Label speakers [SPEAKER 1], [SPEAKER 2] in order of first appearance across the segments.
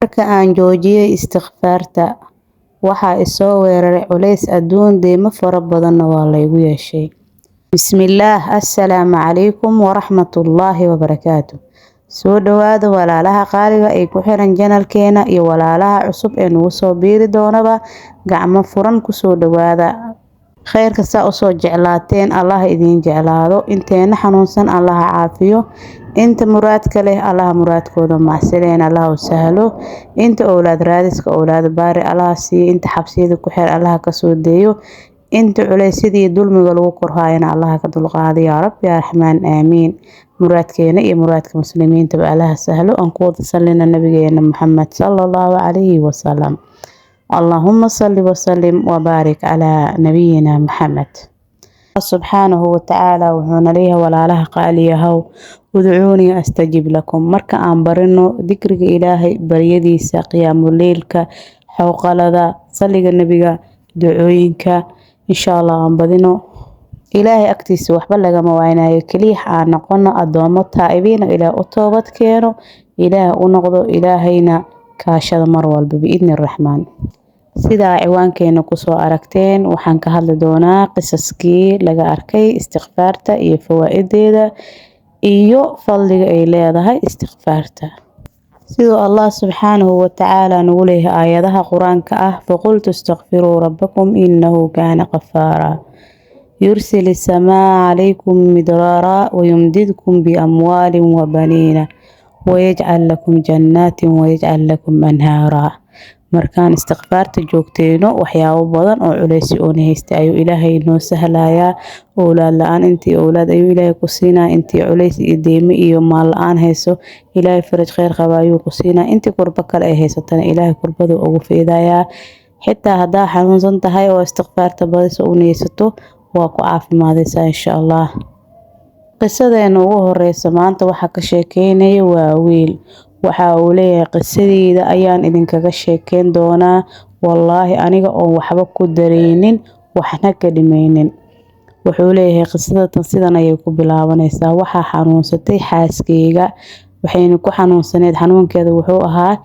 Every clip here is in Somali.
[SPEAKER 1] Marka aan joojiyay istighfaarta, waxaa i soo weeraray culays adduun, deymo fara badanna waa la igu yeeshay. Bismillaah, assalaamu calaykum waraxmatullaahi wabarakaatu. Soo dhawaada walaalaha qaaliga ee ku xiran janalkeena iyo walaalaha cusub ee nagu soo biiri doonaba, gacmo furan kusoo dhawaada. Khayrka saa usoo jeclaateen Allah idiin jeclaado. Inteena xanuunsan Allah caafiyo. Inta muraadka leh Allah muraadkooda macsileen Allah u sahlo. Inta owlaad raadiska owlaad baari Allah siiyo. Inta xabsiyada ku xir Allah kasoo deeyo. Inta culeysyadii dulmiga lagu korhaayana Allah ka dulqaado, yaa rab yaa raxmaan, aamiin. Muraadkeena iyo muraadka muslimiintaba Allah sahlo. Aan ku wada sallina nabigeena Muxamed sala allahu calayhi wasalam. Allahuma salli wasalim wabaarik calaa nabiyina Maxamed. Subxaanahu watacaala wuxuuna leeyahay, walaalaha qaaliyahow, udcuunii astajib lakum. Marka aan barino dikriga Ilaahay, baryadiisa, qiyaamuleylka, xowqalada, salliga nebiga, ducooyinka, insha Allah aan badino, Ilaahay agtiisa waxba lagama waynayo. Keliya aan noqono adoomo taa'ibiina, Ilaah u toobad keeno, Ilaah u noqdo, Ilaahayna kaashada mar walba biidni Raxmaan. Sidaa ciwaankeena kusoo aragteen, waxaan ka hadli doonaa qisaskii laga arkay istikfaarta iyo fawaa-ideeda iyo fadliga ay leedahay istikfaarta. Siduu Allah subxaanahu watacaala nagu leeyahay aayadaha Qur-aanka ah: faqultu istakfiruu rabbakum inahu kaana qafaara, yursil isamaa calaykum midraara, wayumdidkum biamwaalin wabaniina, wayajcal lakum jannaatin wayajcal lakum anhaara. Markaan istikfaarta joogteyno, waxyaabo badan oo culeysi oona haystay ayuu Ilaahay noo sahlayaa. Owlaad la-aan intii, owlaad ayuu Ilaahay ku siinaa. Intii culeys iyo deymo iyo maal la-aan hayso, Ilaahay faraj kheyr qaba ayuu ku siinaa. Intii kurbo kale ay haysatana, Ilaahay kurbadu ugu fiidayaa. Xitaa haddaa xanuunsan tahay oo istikfaarta badiso u niyeysato, waa ku caafimaadaysaa insha Allah. Qisadeena ugu horeysa maanta waxaa ka sheekeynaya waa wiil. Waxa uu leeyahay: qisadeyda ayaan idinkaga sheekeyn doonaa, wallaahi aniga oon waxba ku dareynin waxna ka dhimeynin. Wuxuu leeyahay: qisada tan sidan ayay ku bilaabanaysaa. Waxaa xanuunsatay xaaskeyga, waxayna ku xanuunsaneyd, xanuunkeeda wuxuu ahaa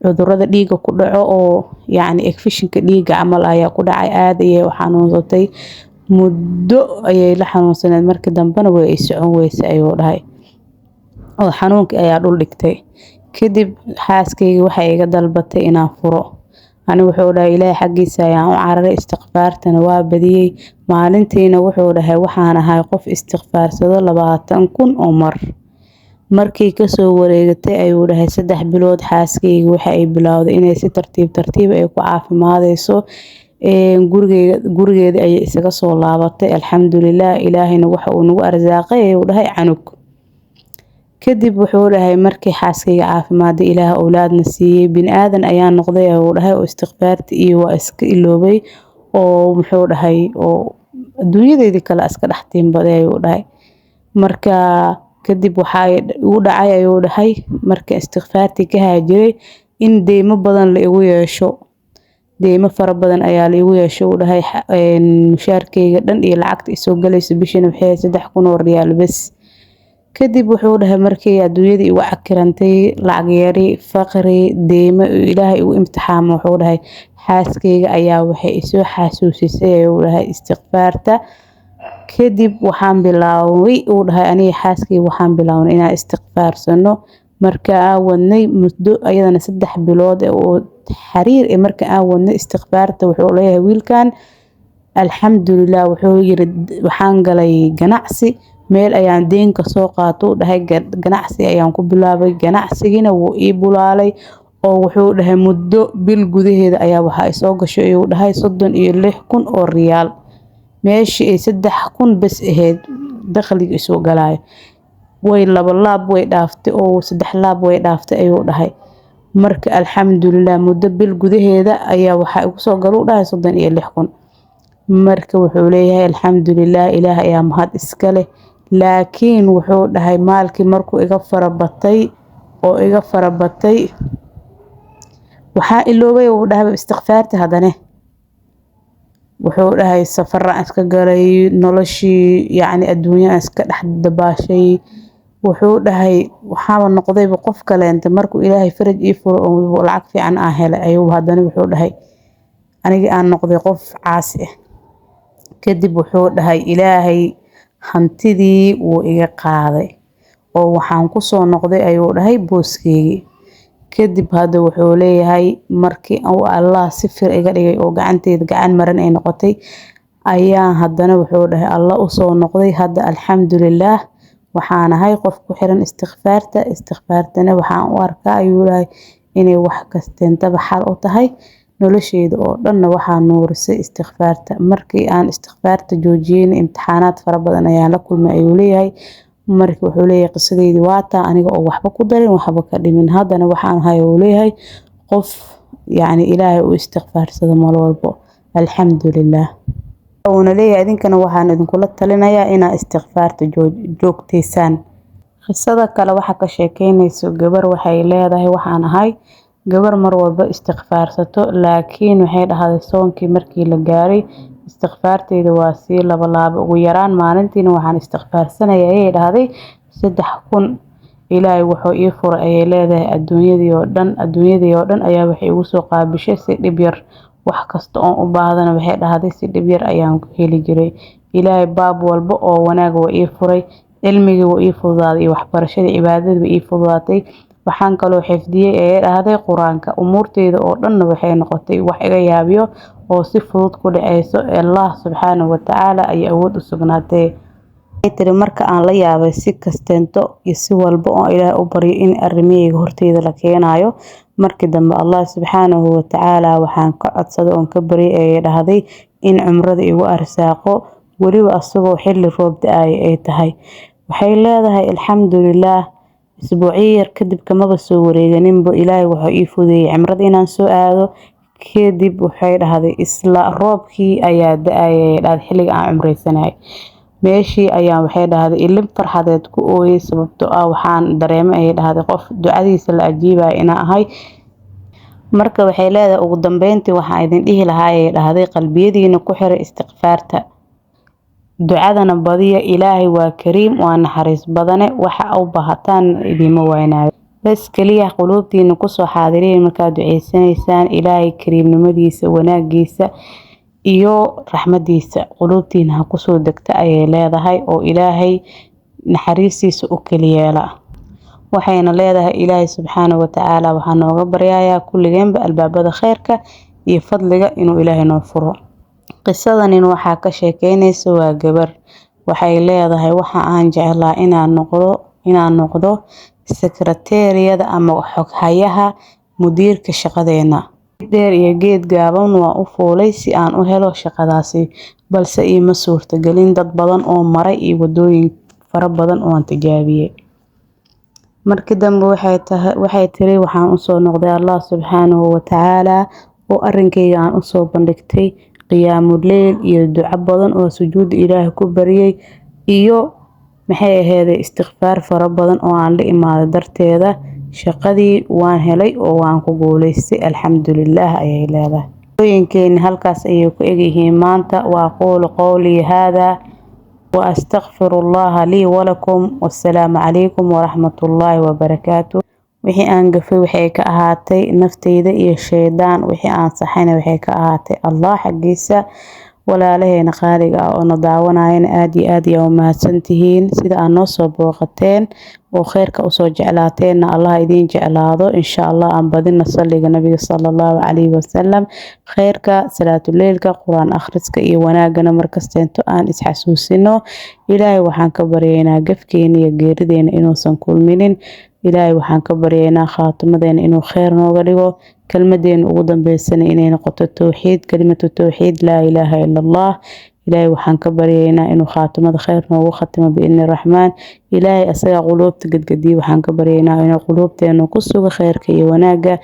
[SPEAKER 1] cudurada dhiiga ku dhaco oo yacni infection-ka dhiiga camal ayaa ku dhacay. Aad ayay u xanuunsatay, muddo ayay la xanuunsaneyd. Markii dambena way ay socon weysay, ayuu dhahay, oo xanuunkii ayaa dhul dhigtay. Kadib xaaskeyga waxay iga dalbatay inaan furo. Ani, wuxuu dhahay, Ilaahay xaggiisa ayaan u cararay, istikfaartana waa badiyey. Maalintiina, wuxuu dhahay, waxaan ahay qof istikfaarsado 20,000 oo mar. Markii kasoo wareegatay, ayuu dhahay, 3 bilood, xaaskeyga waxa ay bilowday inay si tartiib tartiib ay ku caafimaadeyso. Gurigeyga, gurigeeda ayay isaga soo laabatay, alxamdulilah. Ilaahayna waxa uu nagu arsaaqay, ayuu dhahay, canug. Kadib wuxuu dhahay: markii xaaskayga caafimaadday, Ilaah owlaadna siiyey, bini aadan ayaa noqday, ayuu dhahay, oo istikfaarta iyo waa iska iloobay, oo muxuu dhahay, oo adduunyadeydii kale iska dhex tiimbaday, ayuu dhahay. Marka kadib waxaa igu dhacay, ayuu dhahay, marka istikfaartii ka haajiray, in deymo badan la igu yeesho. Deymo fara badan ayaa la igu yeesho, uu dhahay. Mushaarkeyga dhan iyo lacagta isoo galayso bishina waxay 3000 oo riyaal bes. Kadib wuxuu dhahay: markii adduunyadii igu cakirantay, lacag yari, faqri, deymo Ilaahay igu imtixaamo, wuxuu dhahay, xaaskeyga ayaa waxay isoo xasuusisay, ayuu dhahay, istikfaarta. Kadib waxaan bilaabay, uu dhahay, aniga xaaskeyga waxaan bilaabnay inaan istikfaarsano. Marka aan wadnay muddo ayadana 3 bilood oo xariir eh, marka aan wadnay istikfaarta, wuxuu leeyahay wiilkan, alxamdulilah, wuxuu yiri, waxaan galay ganacsi. Meel ayaan deyn kasoo qaato, uu dhahay, ganacsi ayaan ku bilaabay. Ganacsigiina wuu ii bulaalay, oo wuxuu dhahay, muddo bil gudaheeda ayaa waxaa isoo gashay, ayuu dhahay, 36,000 oo riyaal, meeshii ay 3000 bes ahayd dakhliga isoo galaayo. Way laba laab way dhaaftay oo saddex laab way dhaaftay, ayuu dhahay. Marka alxamdulilah, muddo bil gudaheeda ayaa waxaa igu soo galo, u dhahay, 36,000. Marka wuxuu leeyahay: alxamdulilah, Ilaah ayaa mahad iska leh. Laakiin wuxuu dhahay, maalkii markuu iga farabatay oo iga farabatay, waxaa iloobay, uu dhahay, istikfaarti. Haddane wuxuu dhahay, safaraan iska galay, noloshii yacni adduunya iska dhex dabaashay. Wuxuu dhahay waxaaba noqdayba qof kaleente markuu Ilaahay faraj ii furo oo lacag fiican aan helay ayuu haddana wuxuu dhahay aniga aan noqday qof caasi ah. Kadib wuxuu dhahay Ilaahay hantidii wuu iga qaaday oo waxaan kusoo noqday ayuu dhahay booskeygii. Kadib hadda wuxuu leeyahay markii uu Allah si fir iga dhigay oo gacanteyda gacan maran ay noqotay ayaan haddana wuxuu dhahay Allah usoo noqday. Hadda alxamdulilaah waxaan ahay qof ku xiran istikfaarta. Istikfaartana waxaan u arkaa ayuu dhahay inay wax kasteentaba xal u tahay nolosheyda oo dhanna. Waxaa nuurisay istikfaarta. Markii aan istikfaarta joojiyeyna imtixaanaad fara badan ayaan la kulmay ayuu leeyahay. Marka wuxuu leeyahay qisadeydi waa taa, aniga oo waxba ku darin waxba ka dhimin. Haddana waxaan ahay uu leeyahay qof yacni Ilaahay u istikfaarsado mar walbo, alxamdulilaah. Uuna leeyahay idinkana waxaan idinkula talinayaa inaa istikfaarta joogteysaan. Qisada kale waxa ka sheekeynayso gabar. Waxay leedahay waxaan ahay gabar mar walba istikfaarsato, laakiin waxay dhahday soonkii markii la gaaray istikfaarteyda waa sii labalaabay. Ugu yaraan maalintiina waxaan istikfaarsanaya ayay dhahday 3000. Ilaahay wuxuu ii furay ayay leedahay adduunyadii oo dhan. Adduunyadii oo dhan ayaa waxay igu soo qaabishay si dhib yar. Wax kasta oon u baahdana waxay dhahday si dhib yar ayaan ku heli jiray. Ilaahay baab walba oo wanaag waa ii furay. Cilmigii wuu ii fududaaday iyo waxbarashadii, cibaadadii way ii fududaatay. Waxaan kaloo xifdiyey ayay dhahday Qur-aanka. Umuurteyda oo dhanna waxay noqotay wax iga yaabiyo oo si fudud ku dhaceyso. Allah subxaanahu watacaala ayay awood u sugnaatay. Waxay tiri marka aan la yaabay si kasteento iyo si walba oo Ilaahay u baryo in arrimahayga horteyda la keenayo. Markii dambe Allah subxaanahu watacaala waxaan ka codsaday oon ka baryay ayay dhahday in cumrada igu arsaaqo, weliba asagoo xilli roob da-ay ay tahay. Waxay leedahay alxamdulilaah, isbuucyo yar kadib kamaba soo wareeganinba Ilaahay wuxuu ii fududeeyay cimrada inaan soo aado. Kadib waxay dhahday isla roobkii ayaa da-ayay dhahday xilliga aan cumreysanayay. Meeshii ayaan waxay dhahday ilin farxadeed ku ooyay, sababtoo ah waxaan dareemay ayay dhahday qof ducadiisa la ajiibayo inaan ahay. Marka waxay leedahay ugu dambeyntii waxaan idin dhihi lahaa ayay dhahday qalbiyadiina ku xiray istikfaarta, ducadana badiya. Ilaahay waa kariim, waa naxariis badane, waxa u baahataan idiima waynayo. Bas kaliya quluubtiina kusoo xaadiriya markaad duceysanaysaan Ilaahay kariimnimadiisa, wanaagiisa iyo raxmadiisa quluubtiina ha kusoo degta ayay leedahay, oo Ilaahay naxariistiisa u keliyeela. Waxayna leedahay Ilaahay subxaanahu watacaala waxaa nooga baryayaa kulligeenba albaabada kheyrka iyo fadliga inuu Ilaahay noo furo. Qisadanin waxaa ka sheekeynaysa waa gabar. Waxay leedahay waxa aan jeclaa inaan noqdo sekreteeriyada ama xoghayaha mudiirka shaqadeena. Dheer iyo geed gaaban waan u fuulay si aan u helo shaqadaasi, balse iima suurtagelin. Dad badan oo maray iyo wadooyin fara badan oo aan tijaabiyey. Markii dambe waxay tiri waxaan usoo noqday Allah subxaanahu watacaala oo arrinkayga aan usoo bandhigtay qiyaamu leyl iyo duco badan oo sujuud Ilaahay ku baryay iyo maxay aheeday istikfaar fara badan oo aan la imaaday darteeda shaqadii waan helay oo waan ku guuleystay, alxamdulilaah ayay leedahay. Qisooyinkeeni halkaas ayay ku egyihiin maanta. وأقول قولي هذا وأستغفر الله لي ولكم، والسلام عليكم ورحمة الله وبركاته. Wixii aan gafay waxay ka ahaatay nafteyda iyo shaydaan, wixii aan saxayna waxay ka ahaatay Allah xaggiisa. Walaalaheena qaaliga ah oo na daawanayana aad iyo aad ayaa u mahadsantihiin sida aad noo soo booqateen oo kheyrka usoo jeclaateenna. Allah idiin jeclaado insha Allah. Aan badina salliga nabiga sala Allahu calayhi wasalam. Kheyrka, salaatuleylka, Qur-aan akhriska iyo wanaagana markasteento aan isxasuusino. Ilaahay waxaan ka baryaynaa gafkeena iyo geerideena inuusan kulminin. Ilaahay waxaan ka baryaynaa khaatimadeena inuu kheyr nooga dhigo, kelmadeena ugu dambeysana inay noqoto towxiid, kelimatu towxiid, laa ilaaha ila Allah. Ilaahay waxaan ka baryaynaa inuu khaatimada kheyr noogu khatimo biidni Raxmaan. Ilaahay asagaa quluubta gadgadiya, waxaan ka baryaynaa inuu quluubteena ku sugo kheyrka iyo wanaagga.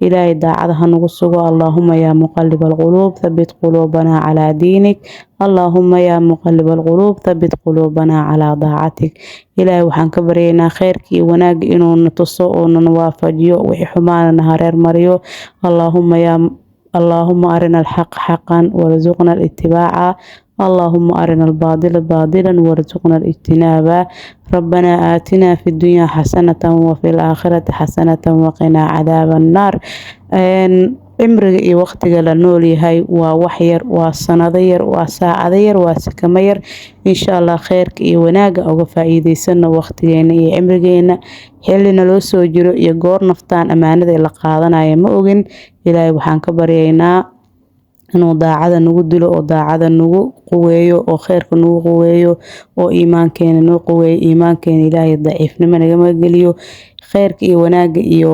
[SPEAKER 1] Ilaahay daacada ha nagu sugo. اللهم يا مقلب القلوب ثبت قلوبنا على دينك، اللهم يا مقلب القلوب ثبت قلوبنا على طاعتك. Ilaahay waxaan ka baryaynaa kheyrka iyo wanaagga inuu na tuso oo nana waafajiyo, wixii xumaana na hareer mariyo. اللهم يا اللهم أرنا الحق حقا وارزقنا الاتباع. Allaahuma arina albaadila baadilan warzuqna alijtinaaba. Rabbanaa aatinaa fi dunyaa xasanatan wafi laakhirati xasanatan waqinaa cadaaba annaar. Cimriga iyo waqtiga la nool yahay waa wax yar, waa sanado yar, waa saacado yar, waa sikamo yar. Insha Allah kheyrka iyo wanaaga uga faa'iideysano waqtigeena iyo cimrigeena. Xillina loo soo jiro iyo goor naftaan ammaanada la qaadanayo ma ogin. Ilaahay waxaan ka baryaynaa inuu daacada nagu dilo oo daacada nagu quweeyo oo kheyrka nagu quweeyo oo iimaankeena noo quweeyo. Iimaankeena Ilaahay daciifnimo nagama geliyo. Kheyrka iyo wanaaga iyo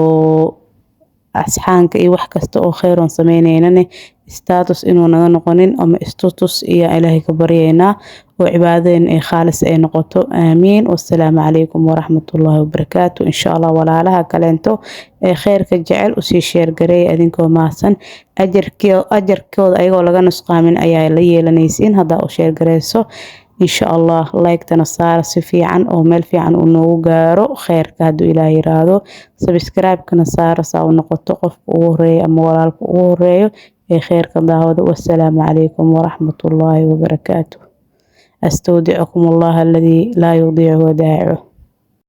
[SPEAKER 1] asxaanka iyo wax kasta oo kheyr oon sameyneynane status inuu naga noqonin ama istutus iyo Ilaahay ka baryaynaa oo cibaadadeena ay khaalis ay noqoto. Aamiin. Wassalaamu calaykum waraxmatullaahi wabarakaatu. Insha Allah walaalaha kaleento ee kheyrka jecel usii sheergareeya adinkoo mahadsan. Ajarkooda ayagoo laga nusqaamin ayaa la yeelanaysiin haddaa u sheergareyso. Insha Allah like-tana saara si fiican oo meel fiican uu noogu gaaro kheyrka hadduu Ilaah yiraahdo. Subscribe-kana saara saa u noqoto qofka ugu horeeyo ama walaalka ugu horeeyo ee kheyrka daawada. Wassalaamu calaykum waraxmatullaahi wabarakaatu. Astawdicukum Allah alladii laa yudiicu wadaa'icuh.